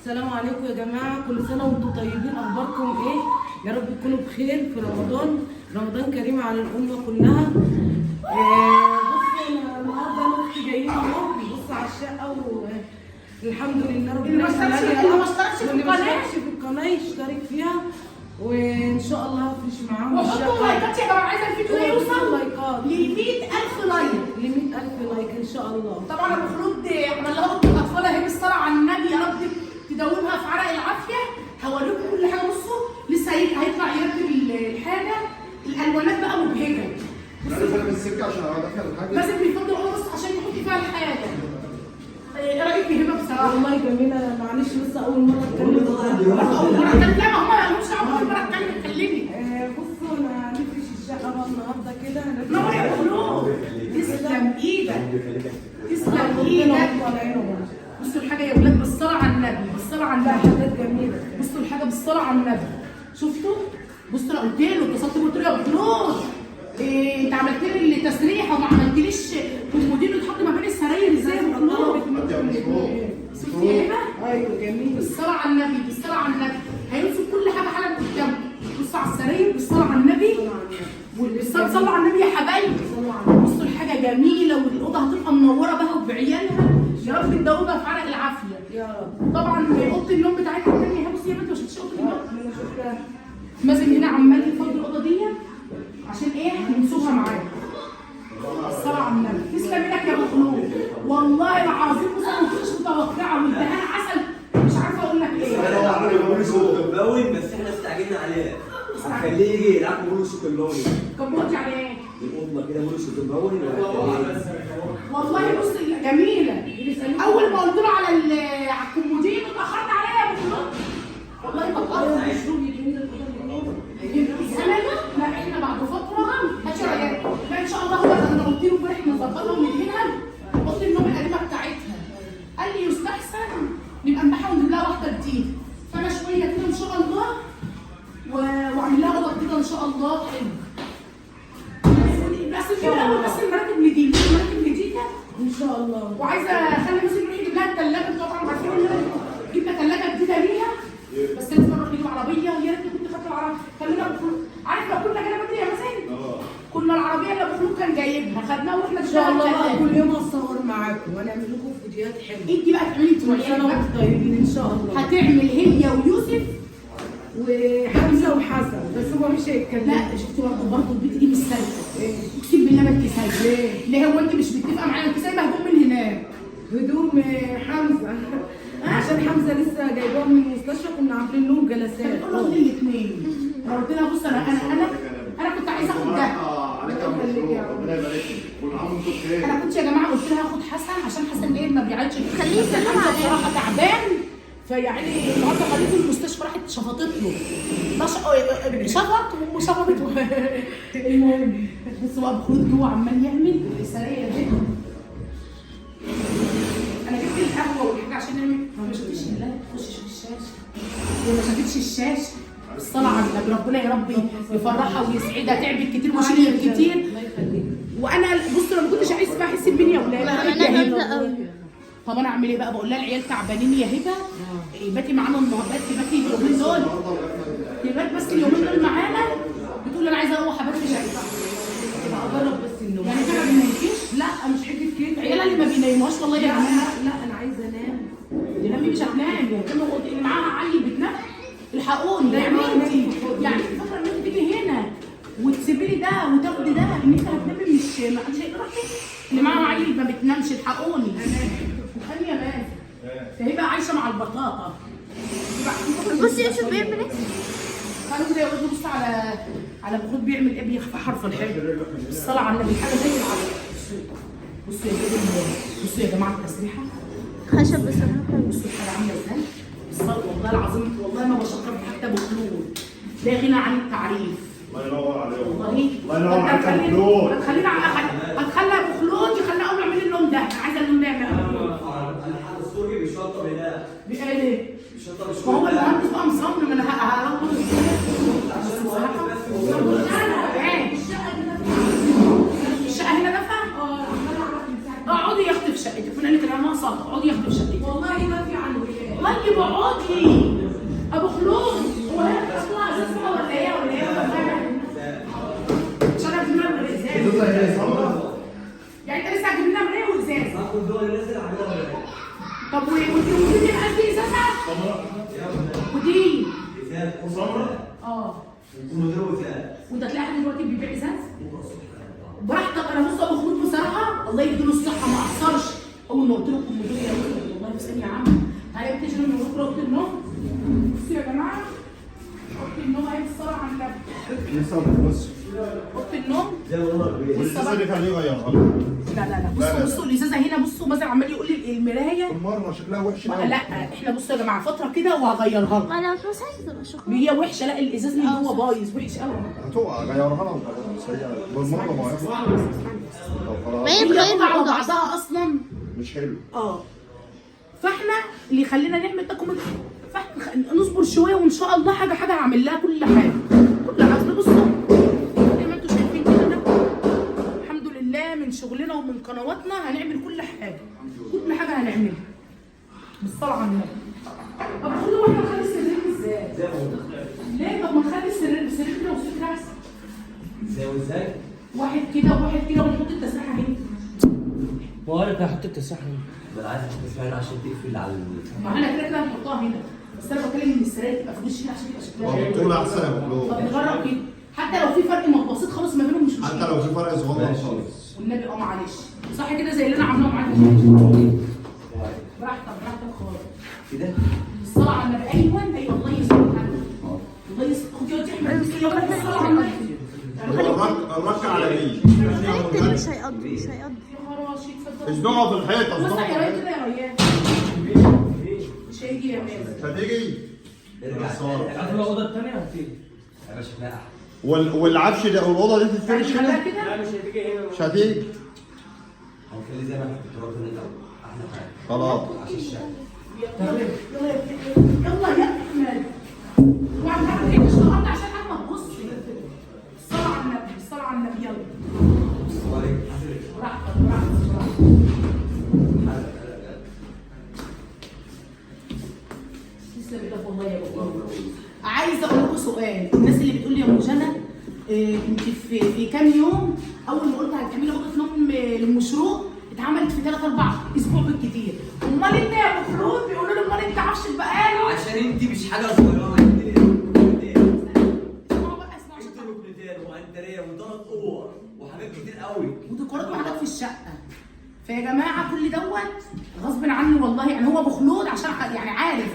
السلام عليكم يا جماعة، كل سنة وانتم طيبين. اخباركم ايه؟ يا رب تكونوا بخير في رمضان. رمضان كريم على الامة كلها. بصوا، انا النهارده انا واختي جايين اهو نبص على الشقة، والحمد لله ربنا اللي ما اشتركش يخليها. اللي ما اشتركش في واللي ما القناة. اشتركش في القناة يشترك فيها، وان شاء الله هفرش معاهم وحطوا الشقة. لايكات يا جماعه، عايزه الفيديو ده يوصل لايكات ل 100,000 like، ل 100,000 like ان شاء الله. طبعا ابو خلود عمل لها اوضة الاطفال اهي، بالصلاة على النبي، يا رب تدومها في عرق العافيه. هوريكم كل حاجه. بصوا لسه هيطلع يرتب الحاجه، الالوانات بقى مبهجه. لازم الم السكة عشان ادخل الحاجه. لازم بيفضل الاوضة بس عشان يحط فيها الحاجه. ايه رايك في هبه بصراحة؟ والله جميله، معلش بس اول مرة اتكلم. برضه اول مرة اتكلم. لا، ما هم ما لهمش دعوه، اول مرة اتكلم اتكلمي. بصوا، انا هنفرش الشقة بقى النهارده كده. نور يا ابو خلود، تسلم ايدك، تسلم ايدك. بصوا الحاجة يا ولاد، بالصلاة على النبي، بالصلاة على لا، النبي. حاجات جميله. بصوا الحاجة بالصلاة على النبي. شفتوا؟ بصوا، انا قلت له، اتصلت بيه قلت له يا ابو خلود، إيه انت عملت لي التسريحه وما عملتليش كومودينو يتحط ما بين السراير ازاي يا ابو خلود؟ شفتي يا هبه؟ ايوه جميل. بالصلاة على النبي، بالصلاة على النبي. هينسوا كل حاجة حالا قدامكم. بصوا على السراير، بالصلاة على النبي، والصلاة صلوا على النبي يا حبايبي. بصوا الحاجة جميله، والاوضه هتبقى منورة بها وبعيالها، يا رب تدوبها في عرق العافية. يا رب. طبعا اوضة النوم بتاعتنا الثانية اهي. بصي يا بنتي، ما شفتيش اوضة النوم؟ انا شفتها. مازن هنا عمال يفضي الاوضة دي عشان ايه؟ ننسوها معاه. الصلاة على النبي، تسلم ايدك يا ابو خلود، والله العظيم. بص، انا ما كنتش متوقعه، والدهان عسل، مش عارفه اقول لك ايه. كومباوند، بس احنا استعجلنا عليه. هنخليه يجي يلعب بولوس compound. كمبوت يعني ايه؟ الأوضة كده بولوس compound. والله بص جميله. اول ما قلت له على الكومودين اتاخرت عليا يا ابو خلود، والله ما اتاخر. لا، احنا بعد فترة هاتي رجاء. لا ان شاء الله، هو انا قلت له امبارح نظبطها وندهنها اوضة النوم القديمة بتاعتها. قال لي يستحسن نبقى نحاول نجيب لها واحدة جديدة، فانا شوية كده ان شاء الله واعمل لها اوضة جديدة ان شاء الله. حلو، بس نجيب الاول بس المراتب جديدة، المراتب جديدة. ان شاء الله. وعايزه اخلي مثلا نروح نجيب لها الثلاجه. طبعا عارفين ان انا جبنا ثلاجه جديدة ليها، بس لازم نروح نجيب عربيه. يا ريت كنت خدت العربيه. خلينا ابو خلود، عارف لو كنا جينا بدري يا مازن كنا العربية اللي ابو خلود كان جايبها خدناها واحنا ان شاء الله بقى الثلاجة. كل يوم هتصور معاكم وهنعمل لكم فيديوهات حلوه. انت بقى تعملي انت كل سنة وعيالك وانتم طيبين ان شاء الله. هتعمل هي ويوسف وحمزة وحسن، بس هما مش هيتكلموا. لا، شفتي برضه البيت دي مش سالكه، اقسم بالله ما انت سالكه. ليه؟ هو انت مش متفقه معايا؟ انت سايبه هدوم من هناك. هدوم حمزة، عشان حمزة لسه جايباهم من المستشفى، كنا عاملين لهم جلسات. بتقول له خد الاثنين. انا قلت لها بص، انا كنت عايزه اخد ده. عليك يا مشروع، ربنا يبارك لك، كل عام وانتم بخير. انا كنت يا جماعة قلت لها هاخد حسن عشان حسن ايه؟ ما بيعيطش. خليه يسلم حمزة عليك. بصراحة تعبان، فيعني النهارده خليته المستشفى، راحت شفطت له، شفط وشفطت. المهم بص بقى، ابو خلود جوه عمال يعمل السراير دي. انا جبت القهوة والحاجة عشان نعمل. ما شفتيش؟ لا، تخش شوف الشاشة، وما شافتش الشاشة. الصلاة على النبي، ربنا يا رب يفرحها ويسعدها، تعبت كتير وشيلت كتير. الله يخليك. وانا بص، لو ما كنتش عايز بقى احس بمين يا ولاد؟ انا جامدة قوي. طب انا اعمل ايه بقى؟ بقول لها العيال تعبانين يا هبه، إيه، باتي معانا النهارده، باتي باتي اليومين دول، تبات بس اليومين دول معانا. بتقول انا عايزه اروح ابات في شقتي. اجرب بس النوم. يعني انت ما بينيمكيش؟ لا، مش حكاية كده. عيالها اللي ما بينيموهاش والله يا لا جماعة. لا، انا عايزه انام. تنامي؟ مش هتنامي، اللي معاها عيل بتنام. الحقوني. يعني انت، يعني انت فاكره ان انت تيجي هنا وتسيبي لي ده وتاخدي ده ان انت هتنامي؟ مش ما حدش هيقدر يحكي. اللي معاها عيل ما بتنامش، الحقوني. خلي يا مازن، فهي بقى عايشه مع البطاطا. بصي يوسف بيعمل ايه. تعالوا كده يا ولاد، بص على ابو خلود بيعمل ايه، بيخفى حرف الحلو. الصلاة على النبي، حاجة زي العسل. بصوا يا جماعه، بصوا يا جماعة التسريحه. خشب بصراحه. بصوا الحاجة عامله ازاي. الصلاة، والله العظيم، والله ما بشكر حتى ابو خلود، لا غنى عن التعريف. الله ينور عليك. والله. الله ينور عليك يا ابو خلود. هتخلينا، هتخلي ابو خلود يخلينا اقوم اعمل اللون ده. انا عايزه اللون ده يا ابو خلود. انا السوري بيشطب هناك. بيقال ايه؟ بيشطب. ما هو المهندس بقى مصمم، انا هربط الصراحه. الشقة هنا دافعه؟ اه، عماله اعرف من ساعة. اقعدي يا اختي في شقتك، فين قالت انا ناقصه؟ اقعدي يا اختي في شقتك. والله ما في على الولاد. طيب اقعدي ابو خلود. هو هي بتطلع ازاز بقى ولا ايه ولا ايه ولا مش انا هتجيب لنا الازاز؟ يعني انت لسه هتجيب لنا مراية وازاز؟ هاخد دول نازل عليها. طب ودي ودي ازازها؟ ودي ازاز وسمره. اه ومدير ازاز. وانت تلاقي حد دلوقتي بيبيع ازاز؟ براحتك. انا بص ابو خلود بصراحة الله يديله الصحة ما قصرش. اول ما قلت لكم المدير يا ولد والله في ثانية يا عم. تعالى يا بنتي عشان انا بكره اوضة النوم. بصوا يا جماعة اوضة النوم اهي بالصلاة على النبي. لسه ما بتبصش. اوضة النوم زي ما قلنا والازازه اللي عليه غيرها. لا لا لا بصوا بصوا الازازه هنا. بصوا مثلا عمال يقول لي المراية مرة شكلها وحش قوي. لا احنا بصوا يا جماعة فترة كده وهغيرها لكم. ما لو اتمسحت تبقى شوكولاتة. هي وحشة. لا الازاز من جوه بايظ وحش قوي. هتقع غيرها لها وخلاص. هي بالمرة ما هي. طب ما خلاص هي تغير على الأوضة بعضها اصلا مش حلو. اه فاحنا اللي خلينا نعمل ده comment، فاحنا نصبر شوية وان شاء الله حاجة حاجة هعمل لها كل حاجة كل حاجة. بصوا زي ما انتم شايفين كده ده الحمد لله من شغلنا ومن قنواتنا هنعمل كل حاجة، كل حاجة هنعملها بالصلاة على النبي. طب خدوا واحنا نخلي السرير ازاي؟ ليه؟ طب ما نخلي السرير سرير كده وسرير كده احسن. ازاي وازاي؟ واحد كده وواحد كده ونحط التسريحه هنا. بقول لك هحط التسريحه هنا. ما انا عايز احط التسريحه هنا عشان تقفل على ما احنا كده كده هنحطها هنا، بس انا بتكلم ان السراير تبقى في وشنا عشان تبقى شكلها حلو. طول احسن يا ابو طب نجرب كده، حتى لو في فرق بسيط خالص ما بينهم مش مشكلة. حتى لو في فرق صغير خالص. والنبي اه معلش، صح كده زي اللي انا عاملاه معاك. براحتك براحتك خالص. كده؟ بالصلاة على النبي. ايوه ايوه الله يستر عليك. الله يستر. خد يا احمد بالصلاة على النبي. الرك على مين؟ التاني مش هيقضي مش هيقضي. يا خراشي اتفضل. ازنقها في الحيطة. وسع يا ريان كده يا ريان. مش هيجي يا مازن. مش هتيجي؟ ارجع. عارف الاوضة الثانية هتيجي. يا باشا شكلها احلى. والعفش ده والاوضه دي تتفرش خليها هنا؟ كده. مش هتيجي هنا. مش هتيجي. هنخلي زي ما احنا كنت رابطين الاول احلى حاجة. خلاص عشان الشكل. يلا يلا يا احمد. وعم تعمل ايه؟ مش الارض عشان حاجة ما تبصش. الصلاة على النبي الصلاة على النبي. يلا براحتك براحتك براحتك. تسلم ايدك والله يا بابا. عايزه اقول لكم سؤال، الناس اللي بتقول لي يا ام جنى انت في كام يوم اول ما قلت هتعملي اوضة نوم للمشروع اتعملت في 3 4 اسبوع بالكتير، امال انت يا ابو خلود بيقولوا لي امال انت عفشك بقاله؟ عشان انت مش حاجة صغيرة، انت ركنتين. اسمعوا بقى اسمعوا عشان انت ركنتين وانتريه وثلاث اوض وحاجات كتير قوي وديكورات وحاجات في الشقة. فيا جماعة كل دوت غصب عني والله، يعني هو ابو خلود عشان يعني عارف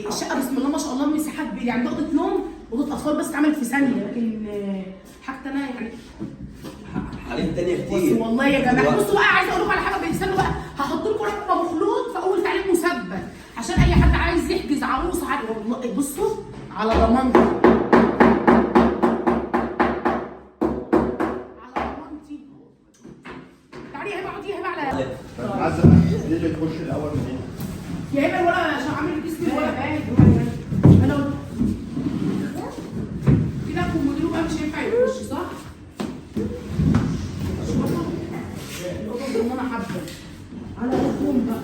الشقة بسم الله ما شاء الله مساحة كبيرة، يعني ده اوضة نوم اوضة اطفال بس اتعملت في ثانية، لكن حاجتي انا يعني حاجات تانية كتير. بس والله يا جماعة بصوا بقى عايزه اقول لكم على حاجة، بيستنوا بقى هحط لكم رقم ابو خلود في اول تعليق مثبت عشان اي حد عايز يحجز عروسه والله بصوا على ضمانتي على ضمانتي. تعالي يا هبه اقعدي يا هبه على عايزه دي اللي تخش الاول من هنا يا هبه ولا عشان عامل جسمي ولا باين. انا قلت كده الكومودينو بقى مش هينفع يخش صح؟ الأوضة صغننة حبة على قدهم بقى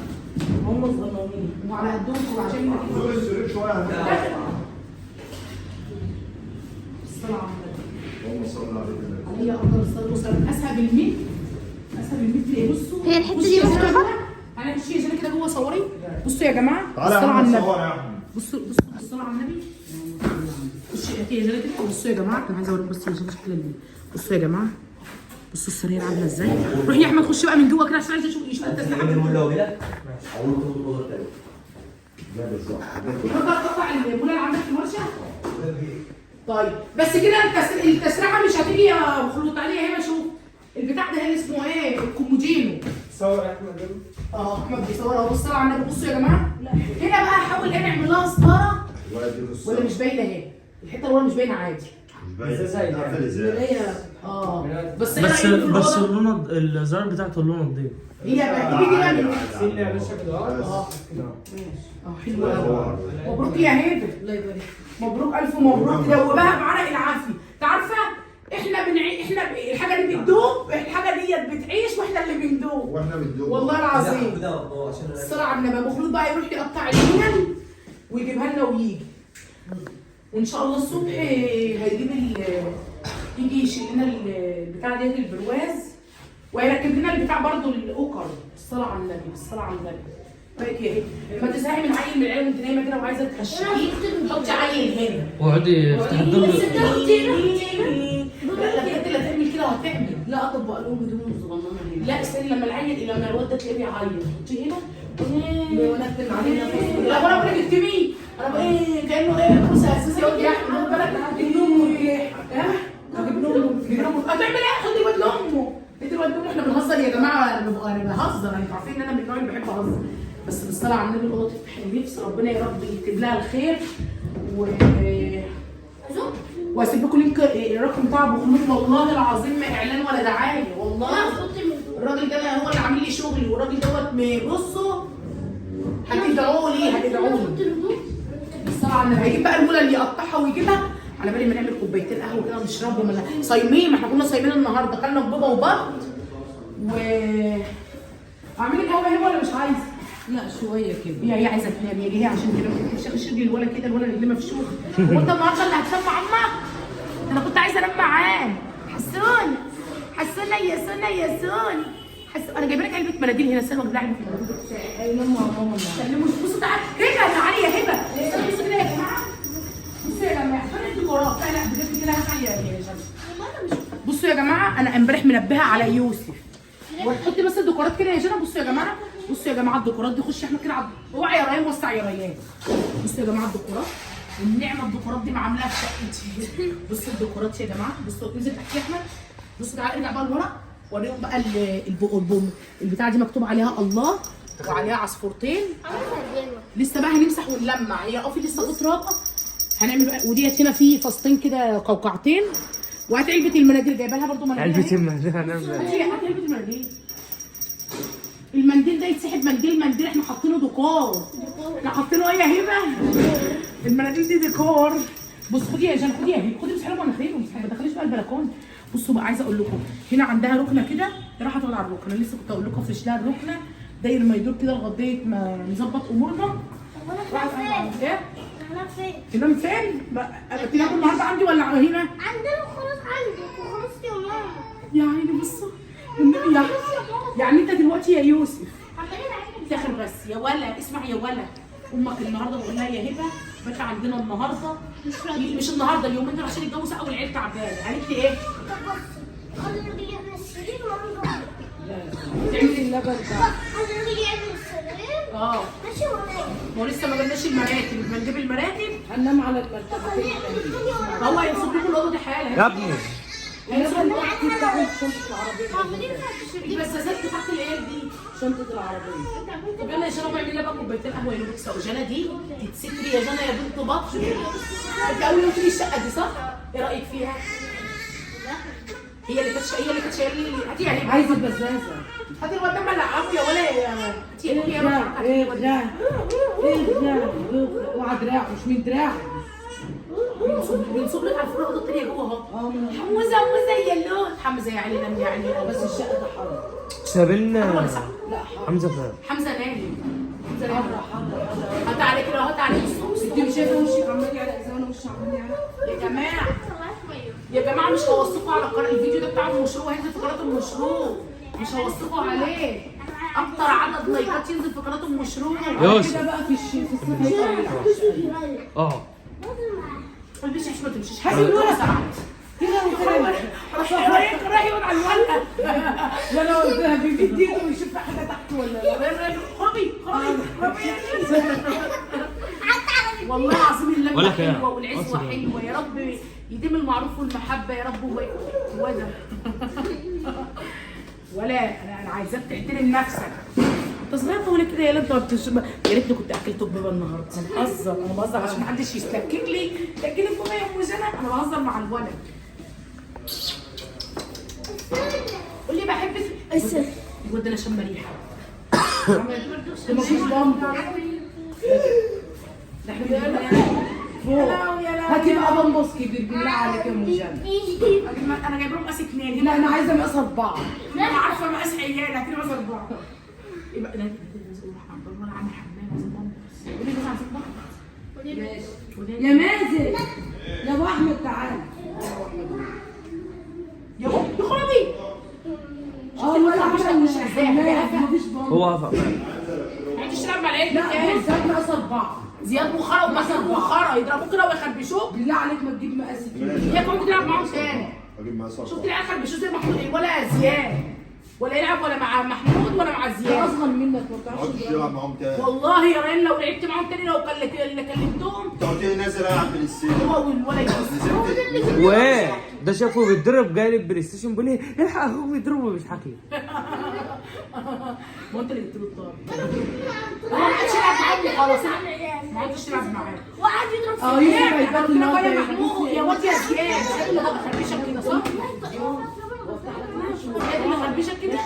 هم صغننين وعلى قدهم وعشان دور السرير شوية. الصلاة على النبي. اللهم صل على النبي. عليه أفضل الصلاة والسلام. أسهب الميت أسهب الميت ليه؟ بصوا هي الحتة دي مفتوحة؟ أنا مش يا كده جوه صوري. بصوا يا جماعة تعالى يا الصلاة على احمد النبي. صور يا احمد. بصوا بصوا الصلاة على النبي. بصوا يا جماعة كده بصوا يا جماعة أنا عايزة أوريكم بس شكل الميت. بصوا يا جماعة بصوا السرير عاملة إزاي. روح يا أحمد خش بقى من جوه كده عشان عايزة أشوف التسريحة. هنجيب المولة كده اقول لكم الاوضة الثانية. لا بالظبط. تقدر تقطع المولة اللي عندك في الورشة؟ طيب بس كده التسريحه مش هتيجي يا ابو خلود. تعالي يا هبه شوف البتاع ده اللي اسمه ايه؟ الكومودينو. صور احمد يلا. اه احمد بيصور اهو. بصوا على النبي. بصوا يا جماعة هنا بقى هحاول ايه نعمل لها ستارة ولا مش باينة اهي؟ الحتة اللي ورا مش باينة عادي. مراية. اه بس بس ايه رايكم في بس الأوضة؟ اللون الزرار بتاعته اللون نضيف. هي بقى تيجي بقى من سنة يا باشا كده اه اه حلوة قوي. مبروك يا هبه. الله يبارك. مبروك الف مبروك. دوبها بعرق العافية. انت عارفه احنا احنا الحاجة اللي بتدوب، الحاجة ديت بتعيش واحنا اللي بندوب واحنا بندوب والله العظيم. كده عشان الصلاة على النبي. ابو خلود بقى يروح يقطع الميل ويجيبها لنا ويجي. وان شاء الله الصبح هيجيب يجي يشيل لنا البتاع ديت البرواز، وهيركب لنا البتاع برضو الاوكر. بالصلاة على النبي، بالصلاة على النبي. رايك يا هبه؟ ما تزهقي من عيل من العيال وانت نايمة كده وعايزه تخشيه، حطي عيل هنا. واقعدي افتحي الدرج. لا لا بجد لا تعمل كده وهتعمل. لا اطبق لهم هدومهم الصغننه هنا. لا استني لما العيل، لما الواد ده تلاقيه بيعيط حطيه هنا. ونكتم عليه نفسه. لا وانا بقول لك اكتبي، انا بقول ايه كانه ايه كرسي اساسي يقعد يحكي. خد بالك النوم مريح. ها؟ هجيب لهم هتعمل ايه؟ خدي الواد لامه، ادي الواد لامه. احنا بنهزر يا جماعة، انا بهزر، انتوا عارفين ان انا من النوع اللي بحب اهزر، بس بالصلاة على النبي الاوضة تفتح النفس. ربنا يا رب يكتب لها الخير. واسيب لكم link الرقم بتاع ابو خلود، والله العظيم ما اعلان ولا دعاية، والله الراجل ده هو اللي عامل لي شغلي، والراجل دوت بصوا هتدعوا لي، هتدعوا لي. بالصلاة على النبي. هيجيب بقى الولا اللي يقطعها ويجيبها. على بالي ما نعمل كوبايتين قهوة كده نشربهم، ولا صايمين؟ ما احنا كنا صايمين النهارده، كلنا بابا وبط. و اعمل لك قهوة هنا ولا مش عايزه؟ لا شوية كده. هي عايزه تنام يا جهة، عشان كده ما تمشيش رجل الولا كده، الولا رجليه مفشوخ. وانت النهارده اللي هتنام مع امك؟ انا كنت عايزه انام معاه. حسون حسونه يا سونه يا سون حسون، انا جايبه لك علبة مناديل هنا، استنى اجيب لها علبة مناديل. هينام مع ماما النهارده. سلموا. بصوا تعالى هبه، تعالي يا هبه، بصوا كده يا جماعة، بصوا يا جماعة فين الديكورات؟ لا لا بجد كده هزعل يا جنى. بصوا يا جماعة انا امبارح منبهه على يوسف، وحطي بس الديكورات كده يا جنى. بصوا يا جماعة، بصوا يا جماعة الديكورات دي، خش احنا كده على اوعي يا ريان، وسع يا ريان. بصوا يا جماعة الديكورات، والنعمة الديكورات دي معاملاها في شقتي. بصوا الديكورات يا جماعة، بصوا انزل تحت يا احمد. بصوا تعالى ارجع بقى لورا، وريهم بقى البوم البتاعه دي مكتوب عليها الله وعليها عصفورتين. لسه بقى هنمسح ونلمع، هي في لسه ترابه هنعمل بقى. وديت هنا في فصتين كده قوقعتين. وهات علبة المناديل، جايبه لها برده مناديل. علبة المنديل هنعمل ايه؟ هات علبة المنديل. المنديل ده يتسحب منديل، منديل احنا حاطينه ديكور، احنا حاطينه ايه يا هبه؟ المناديل دي ديكور. بص خدي يا جان، خدي يا هبه، خدي امسحي لهم مناخيرهم، ما تدخليش بقى البلكونه. بصوا بقى عايزه اقول لكم هنا عندها ركنه كده، راح تقعد على الركنه. لسه كنت اقول لكم افرش لها الركنه داير ما يدور كده لغاية ما نظبط امورنا. ايه؟ هنام فين؟ تنام فين؟ تنام النهارده عندي ولا هنا؟ عندنا وخلاص، عندك وخلاص يا ماما. يا عيني بصوا والنبي يعني انت دلوقتي يا يوسف داخل بس يا ولا، اسمع يا ولا، امك النهارده بقول لها يا هبه بات عندنا النهارده، مش النهارده اليومين دول عشان الجو ساقع والعيال تعبانة. قالت لي ايه؟ طب بصي خلي الراجل يعمل السرير وانا تعملي اللبن ده. خلي الراجل يعمل السرير ماشي وانام. ما هو لسه ما جبناش المراتب، ما نجيب المراتب هننام على المرتبتين. هو هينصب لكم الاوضة دي حالا يا ابني. اللبن بتاعه في شنطه العربية. البزازات بتاعت العيال دي شنطه العربية. طب يلا يا جنى اعملي لها بقى كوبايتين قهوة يا نوبك. جنى دي تتستري يا جنى يا بنت بطل. انت اول يوم تيجي الشقة دي صح؟ ايه رايك فيها؟ هي اللي كانت هي اللي كانت شايله لي. هاتي يعني عايزه البزازه. هاتي الواد ده ملعبه يا ولا يا هاتي يا ايه ايه ده؟ ايه ده؟ اوعى دراعه، مش من دراعه. بنصب لك على الفرن الاوضة الثانية جوه اهو. حموزه حموزه يا لون حمزة يا علي نام يا علي. بس الشقة ده حر. سابلنا لا حر. حمزة فين؟ حمزة نايم. حمزة نايم. حر حر. هات عليك كده، هات عليك الصوص. انت مش شايفه وشك عمال يعرق زي انا وشي عمال يعرق؟ يا جماعة يا جماعة مش هوثقوا على قناة الفيديو ده بتاع المشروع، هينزل في قناة المشروع، مش هوثقوا عليه. اكتر عدد لايكات ينزل في قناة المشروع. يوسف كده بقى في الصيف هيبقى اه البسي عشان ما تمشيش. هاتي الورقة كده وكده. رايح يقعد على الورقة. لا انا قلت لها بيمد ايده ويشوف حاجة تحت ولا لا. خربي خربي خربي. والله العظيم اللمة حلوة والعزوه حلوة، يا رب يديم المعروف والمحبة يا رب. هو ده ولا انا عايزاك تحترم نفسك. انت صغير ولا كده يا انت ما بتش... يا ريتني كنت اكلت بابا النهارده. انا بهزر، انا بهزر عشان ما حدش يستكك لي تاكلي بابا يا ام جنى. انا بهزر مع الولد. قول لي بحب الواد ده، انا شامة ريحه. ده ما فيش بامبر. ده احنا فوق. هاتي بقى بامبوس كبير بالله عليك يا ام جنى. انا جايبه لهم مقاس 2. لا انا عايزه مقاس 4. انا عارفه مقاس عيال، هاتي لي مقاس 4. يبقى لا ولا عامل حمام عايزين بامبس. قولي بس عايزين بامبس. ماشي يا مازن يا ابو احمد تعالى. يا ابو يا خرابي. والله عمل مفيش بامبر. هو وافق. ما عادش تلعب مع العيال. لا بص هات مقاس 4. زياد وخرا ومسك وخرا يضربوك كده ويخربشوك. بالله عليك ما تجيب مقاس 2. اياك ممكن تلعب معاهم تاني. اجيب مقاس 4. شفت العيال خربشوه زي محمود ايه ولا زياد ولا يلعب ولا مع محمود ولا مع زياد. اصغر منك ما بتعرفش تلعب معاهم تاني. والله يا ريان لو لعبت معاهم تاني لو كلمتهم. انت قلت لي نازل العب بلاي ستيشن. هو والولا يوسف. وايه ده شافه بيتضرب جاي البلاي ستيشن بيقول لي الحق اخوك بيضرب وبيضحك لي. ما انت اللي جبت له الطار. ما عادش يلعب معاهم خلاص. ما عادش يلعب معاهم. وقعد يضرب اه يوسف هيبات النهارده يا محمود يا واد يا زياد. اللي خربشك كده صح؟ اللي خربشك كده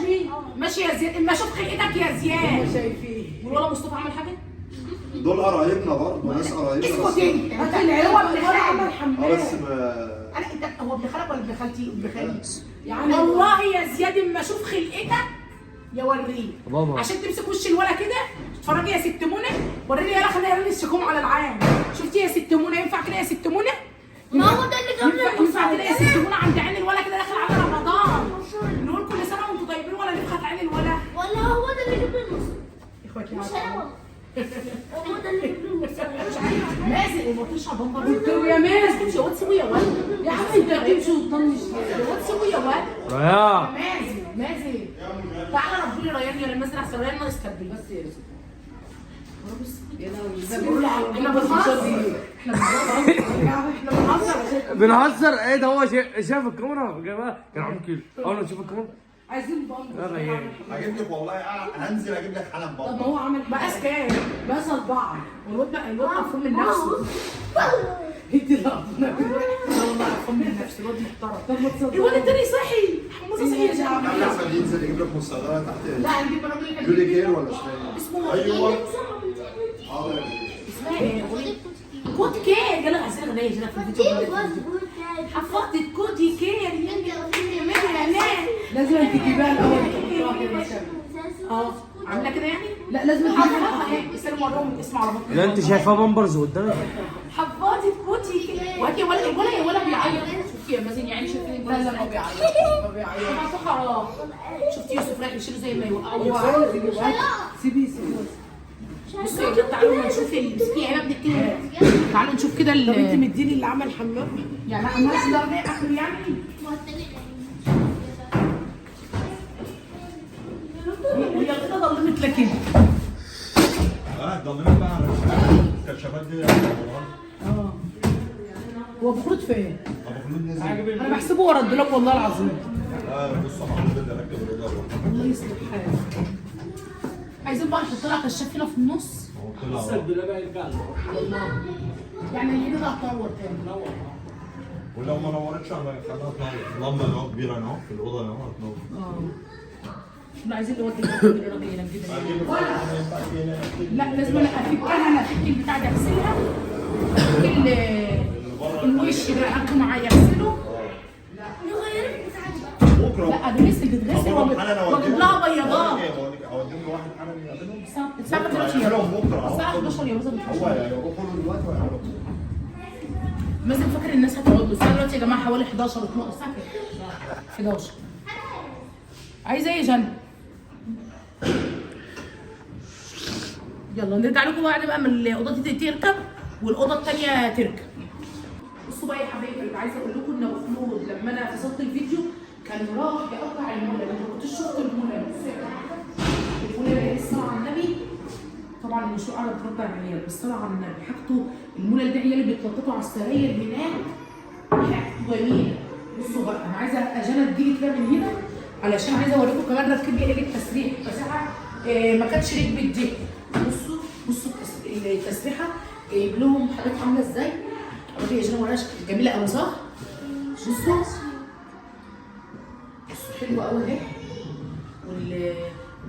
ماشي يا زياد. اما شوف خلقتك يا زياد. شايفين والولا مصطفى عمل حاجة؟ دول قرايبنا برضه، ناس قرايبنا. اسكت انت. هات العيال هو ابن ولا عمل خالك. حمام. بس ما انا انت هو ابن خالك ولا ابن خالتي؟ ابن خالي يا عم والله يا زياد اما اشوف خلقتك يا وريه. بابا عشان تمسك وش الولا كده. اتفرجي يا ست منى، وريني يلا خلينا نرمي الشكوم على العام. شفتي يا ست منى؟ ينفع كده يا ست منى؟ ما هو ده اللي جاب ينفع كده يا ست منى عند عين الولا كده داخل على رمضان نقول كل سنة وانتم طيبين ولا نفخت عين الولا؟ ولا هو ده اللي جاب المصاري. اخواتي مش انا والله. هو ده اللي جاب المصاري. مش عارف مازن وما تطلعش على البمبر. قلت له يا مازن امشي يا واد سيبه يا واد. يا عم انت بتمشي وتطنش ليه؟ يا واد سيبه يا واد. ريان مازن مازن تعالى ربي لي ريان يا مازن احسن ريان ناقص تربيه. بس يا يوسف يا لهوي ده بيقول على احنا بنهزر احنا بنهزر بنهزر. ايه ده هو شاف الكاميرا يا جماعة كان عامل كده اول ما شاف الكاميرا عايزين بامبر. يا ريان هجيب لك والله، هنزل اجيب لك حالا طب ما بامبر. هو عمل مقاس كام؟ مقاس 4. والواد بقى الواد قرفان من نفسه. انت اللي قرفانه. لا والله قرفان من نفسه الواد محترم. طب ما تصدق الواد التاني صحي حموزه صحي يا جماعة. احمد ينزل يجيب لك مستعدات تحت. لا هنجيب الراجل جولي كير ولا اسمها ايه؟ اسمه ايوه حاضر يا كبير. اسمها ايه؟ كوت كير. يلا عايزين اغنية يا جماعة في الفيديو. حفظت كوتي كير يا لازم تجيبها الاول تحطها كده مثلا. عامله كده يعني؟ لا لازم حفظتها ايه؟ استنوا اوريهم الاسم على بطني. لا انت شايفاه بامبرز قدامك. حفظت كوتي كير. وهاتي ولا ولا يا ولا بيعيط. شفتي يا مازن يعني شفتي؟ لا لا ما بيعيط ما بيعيط. حرام. شفتي يوسف رايح يشيله زي ما يوقعه. هو عايز يجيبها. سيبيه سيبيه. بصوا يا جماعة تعالوا نشوف مسكين يا هبه بنتكلم. تعالوا نشوف كده طب انت مديني اللي عمل حمام؟ يعني انا ده اكل يعني. وهي كده ضلمت لك انت. ضلمت بقى على الكشافات دي. اه هو ابو خلود فين؟ ابو خلود نزل. انا بحسبه ورا الدولاب والله العظيم. بص محمود اللي ركب الاضاءة. الله يصلح حالك. عايزين بقى نحط لها كشاف هنا في النص. لسه الدولاب هيرجع له يعني اللي ده هتنور تاني. ولو ما نورتش انا هخليها تنور. لما اللي هو كبير انا اهو في الاوضة انا اهو هتنور. احنا عايزين نودي الراجل ينجدها. لا لازم انا افكها، انا افك البتاع ده اغسلها. افك الوش ده اخده معايا اغسله. نغير البتاع ده بكره لا ده لسه بتتغسل واجيب لها بياضات. اوديهم لواحد حالا يعملهم الساعة دلوقتي يعملهم بكره. الساعة 11 يا مازن. هو هيروحوا له دلوقتي ويعملهم. مازن فاكر الناس هتقعد له. الساعة دلوقتي يا جماعة حوالي 11 12. الساعة كام؟ 11. عايزه ايه يا جنى؟ يلا نرجع لكم بعد بقى من الاوضة دي تركب والاوضه الثانية تركب. بصوا بقى يا حبايبي، عايزه اقول لكم ان ابو خلود لما انا فصلت الفيديو كان راح يقطع المولد. انتوا ما كنتوش شفتوا المولد. بصوا يا جماعة المولد اللي الصلاة على النبي. طبعا مش قاعدة بترد على العيال، بس الصلاة على النبي حاجته المولد ده عيالي بيتنططوا على السراير هناك، حاجته جميلة. بصوا بقى انا عايزه اجانا تجيلي كده من هنا علشان عايزه اوريكم كمان ركب لي ايه التسريح. التسريحه ما كانتش ركبت دي. بصوا بصوا التسريحه جايب لهم حاجات عامله ازاي. الراجل يا جنى وراش جميلة قوي صح؟ بصوا بصوا حلوة قوي اهي.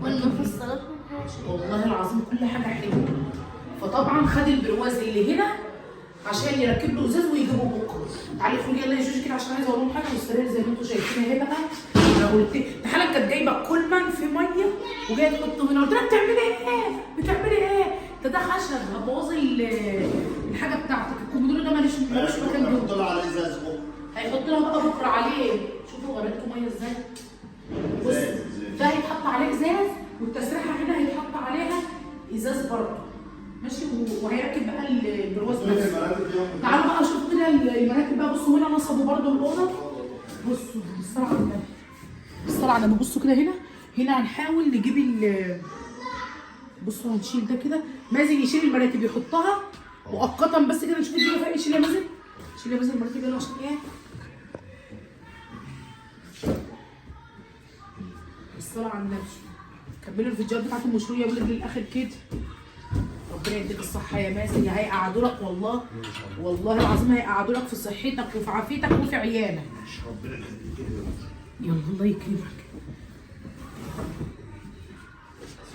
والمفصلات والله العظيم كل حاجة حلوة. فطبعا خد البرواز اللي هنا عشان يركب له ازاز ويجيبه بكره. تعالي خدي يلا يا جوجي كده عشان عايزه اوريهم حاجة. والسرير زي ما انتم شايفين اهي بقى. انا قلت حالا كانت جايبه كولمان في مية وجاية تحطه هنا. قلت لها بتعملي ايه؟ بتعملي ايه؟ ده خشب هتبوظي الحاجة. ملوش مكان جوه. هيحط لها على ازاز بكره. هيحط لها بقى بكره عليه. شوفوا غرقتكم مية ازاي. بص ده هيتحط عليه ازاز، والتسريحه هنا هيتحط عليها ازاز برضه. ماشي، وهيركب بقى البرواز نفسه. تعالوا بقى شوفوا كده المراكب بقى. بصوا هنا نصبوا برضه الاوضة. بصوا بالصلاة على النبي، بالصلاة على النبي. بصوا كده هنا، هنا هنحاول نجيب ال، بصوا هنشيل ده كده. مازن يشيل المراتب يحطها مؤقتا بس كده، نشوف الدنيا فيها ايه. شيل يا مازن، شيل يا مازن المراتب يلا عشان ايه. بالصلاة على النبي. كملوا الفيديوهات بتاعت المشروع يا ولد للاخر كده. ربنا يديك الصحة يا مازن، يا هيقعدوا لك والله، والله العظيم هيقعدوا لك في صحتك وفي عافيتك وفي عيالك. ربنا يخليك. يلا الله يكرمك.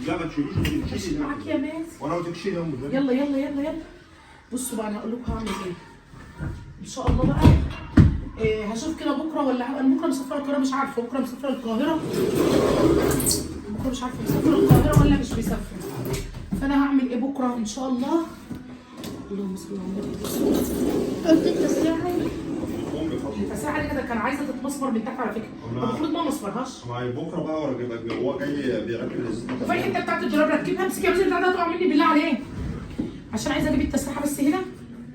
لا ما تشيليش، تشيلي معاك يا مازن. وانا قلت لك شيلي يا ام. يلا يلا يلا يلا. بصوا بقى انا هقول لكم هعمل ايه ان شاء الله بقى. إيه هشوف كده بكره، ولا انا بكره مسافرة القاهرة، مش عارفه بكره مسافرة القاهرة، بكره مش عارفه مسافرة القاهرة ولا مش مسافرة. فانا هعمل ايه بكره ان شاء الله. اللهم صل على النبي. قلت التسريحه التسريحه دي كده كان عايزه تتمسمر من تحت على فكرة، المفروض ما مسمرهاش. ما هي بكره بقى هو جاي بيركب الازاز. وفي الحتة بتاعت الدولاب ركبها. امسك يا مازن البتاع ده هتقع مني بالله عليك، عشان عايزه اجيب التسريحه بس هنا.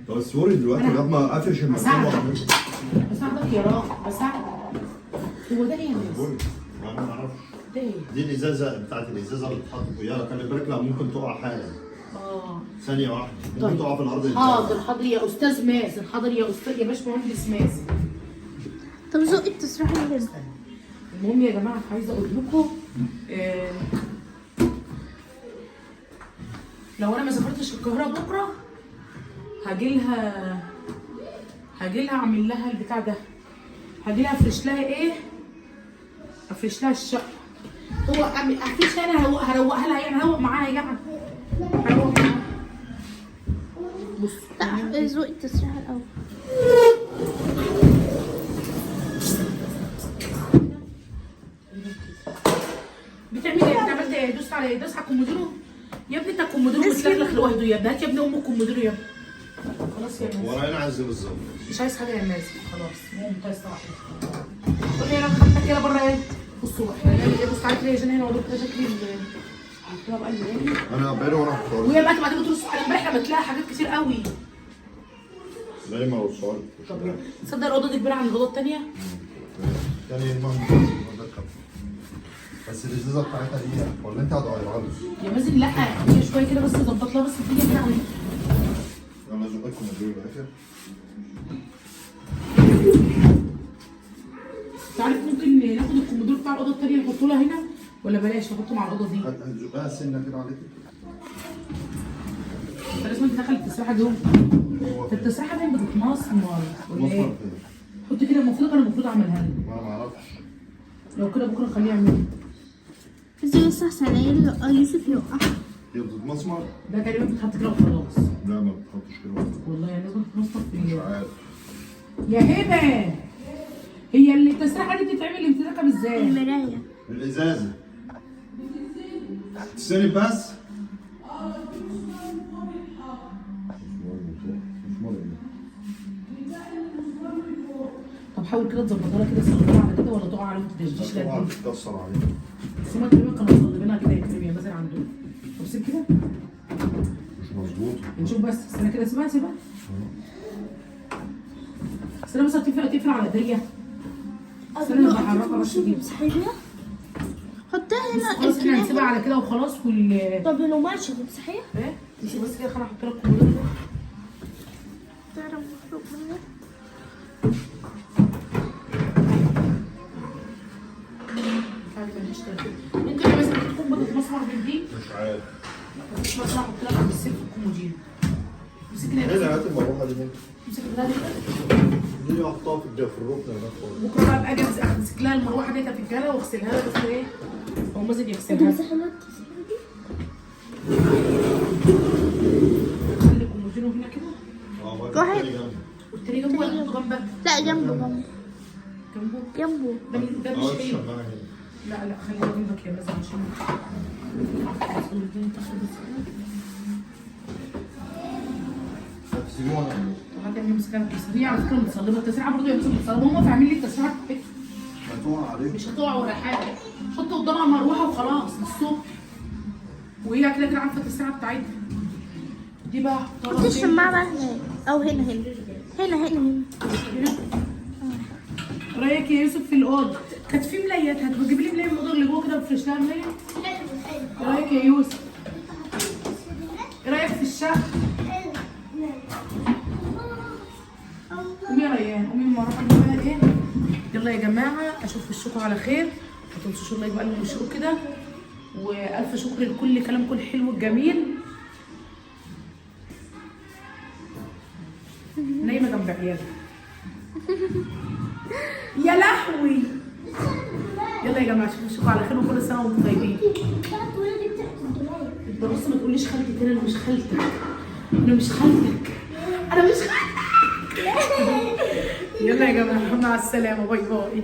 طب السوري دلوقتي لغاية ما قفش المكان. بساعدك يا راجل، بساعدك. هو ده ايه يا مازن؟ انا ما اعرفش ده ايه؟ دي الازازه بتاعت الازازه اللي بتتحط فوقيها، خلي بالك لا ممكن تقع حالا. ثانية واحدة ممكن طيب. تقع في الارض. حاضر حاضر يا استاذ مازن، حاضر يا استاذ يا باشمهندس مازن. طب زق التسريحه اللي هنا. المهم يا جماعة عايزه اقول لكم لو انا ما سافرتش القاهرة بكره هاجي لها اعمل لها البتاع ده، هاجي لها افرش لها ايه، افرش لها الشقة. هو افرش انا هروقها لها يعني، هروق معاها يعني، هروق معاها. بصوا لا زق التسريحه الاول. بتعمل ايه؟ انت عملت ايه؟ دوست على ايه؟ دوست على الكومودينو يا ابني. انت الكومودينو بتلخلخ لوحده يا ابني. هات يا ابني ام الكومودينو يا ابني. خلاص يا مازن، ورانا عايز بالظبط. مش عايز حاجة يا مازن، خلاص مو منتهى الصراحة. قول لي انا خدتك كده بره ايه. بصوا بقى احنا هنعمل ايه. بص تعالى كده يا جنى هنا وادور كده شكلي حطيها بقى اللي انا بالي وانا في الطريق. وهي بقى تبقى ترص على امبارح لما تلاقي حاجات كتير قوي. لا ما وصلت. طب يلا تصدق الاوضة دي كبيرة عن الاوضة الثانية؟ الثانية المهم بس الازازه بتاعتها دي ولا انت هتغيرها لي؟ يا مازن لا هي شوية كده بس ظبط لها بس الدنيا كده عليها. يلا زقكم الدور الاخر. تعرف ممكن ناخد الكومودور بتاع الاوضة الثانية نحطه لها هنا ولا بلاش نحطه مع الاوضة دي؟ هتزقها سنة كده عليك. انت لازم تدخل التسريحه جوه. التسريحه باين بتتمسمر ولا ايه؟ حط كده. المفروض انا المفروض اعملها لك. ما اعرفش. لو كده بكره خليه يعملها. ازاي بس احسن يوسف يوقع. هي بتتمسمر؟ ده تقريبا بتتحط كده وخلاص. لا ما بتتحطش كده وخلاص. والله يعني لازم تتمسمر في مش عارف. يا هبه هي اللي التسريحه دي بتتعمل امتلاكها ازاي؟ المراية. الازازه. تستني بس. طب حاول كده تظبطها لها كده، صغيرة على كده ولا تقع عليهم تدشدش لها طبعا بتتكسر عليهم. بس هما تقريبا كانوا مصلبينها كده يا كريم يا مازن عندهم. طب سيب كده مش مظبوط. نشوف بس. استنى كده، سيبها سيبها. استنى بس تقفل على ايديا. استنى انا بحركها بس كده. تمسحيها؟ حطها هنا. خلاص احنا هنسيبها على كده وخلاص. وال طب لو ماشي تمسحيها؟ ايه؟ مش بس كده. خليني احط لك الكومودينو ده. تعرف مخروق منها؟ ممكن مثلا تكون بتتمسمر بالدي؟ مش عارف. مفيش مثلا احط لك بالسيف الكومودينو. امسك لي ايه هات المروحة دي منين؟ امسك البتاع دي كده. دي احطها في الركن هناك خالص. بكره بقى ابقى اجي امسك لها المروحة ديت في الجاله واغسلها لها بس ايه؟ هو مازن يغسلها. تمسحي لها التسريحه دي؟ خلي الكومودينو هنا كده. واحد. والتاني جنبه ولا احطه جنبك؟ لا جنبه جنبه. جنبه؟ جنبه. ده مش حلو. لا لا خليها جنبك يا مازن عشان سيبيه وانا اعمله. طب هات امسك انا التسريعه على فكرة متصلبه، التسريعه برضه يا يوسف متصلبه، هم فاهمين لي التسريعه بتاعتها. هتقع عليهم. مش هتقع ولا حاجة، حط قدامها مروحة وخلاص للصبح، وهي كده كده عارفه التسريعه بتاعتها دي بقى. حط الشماعة بقى هنا أو هنا هنا هنا هنا هنا. هنا. رايك يا يوسف في الاوضة؟ كانت في ملايات، هتجيب لي ملايه من الاوضة اللي جوه كده وتفرش لها ملايه. حلو حلو. ايه رايك يا يوسف؟ ايه رايك في الشقة؟ حلو. قومي يا ريان، قومي ما اروح اجيب بقى ايه. يلا يا جماعة اشوف وشكم على خير، ما تنسوش ال like بقى وشكم كده، والف شكر لكل كلامكم الحلو الجميل. نايمة جنب عيالها. يا لهوي. يلا يا جماعة اشوف وشكم على خير، وكل سنة وانتم طيبين. انت بص ما تقوليش خالتي تاني، انا مش خالتك، انا مش خالتك، انا مش خالتك. يلا يا جماعة مع السلامة، bye bye.